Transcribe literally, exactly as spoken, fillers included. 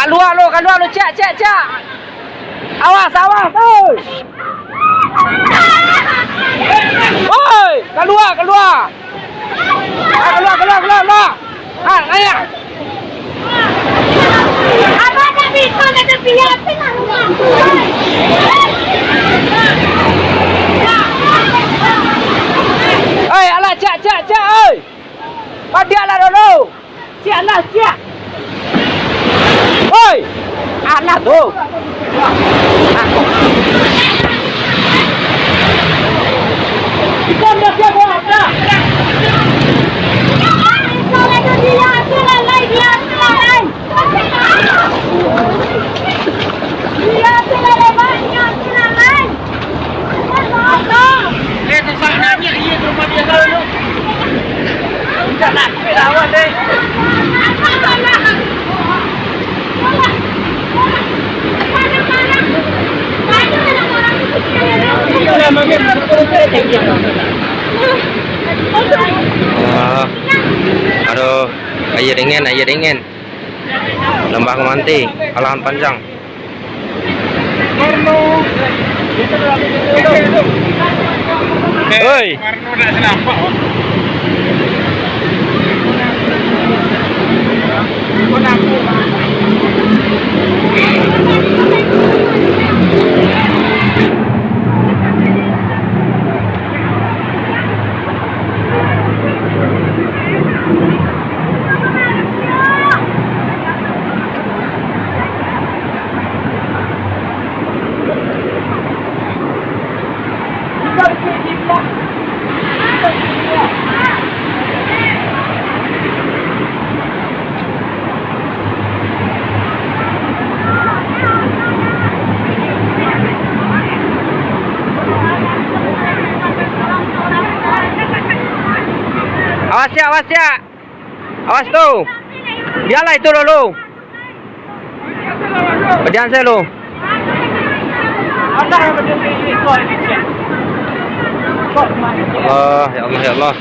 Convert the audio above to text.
Kalua lu, kalua lu, ciak, ciak, ciak. Awas, awas, oi. Oi, kalua, kalua. Ah, kalua, kalua, kalua, kalua. Ah, naiak. Abah tak bisa, tak terbiasa. Oi, alah, ciak, ciak, ciak, oi. Padiaklah dulu. Ciaklah, ciak. Oi! Alah tu. Ikan dah siap, Bang. Ah, aduh, aia dingin, aia dingin. Lembah Kemanti, Alahan Panjang. Oi. Awas, siap, awas, siap. Awas tu. Bialah itu dulu. Padian saya lu. Allah, ya Allah, ya Allah.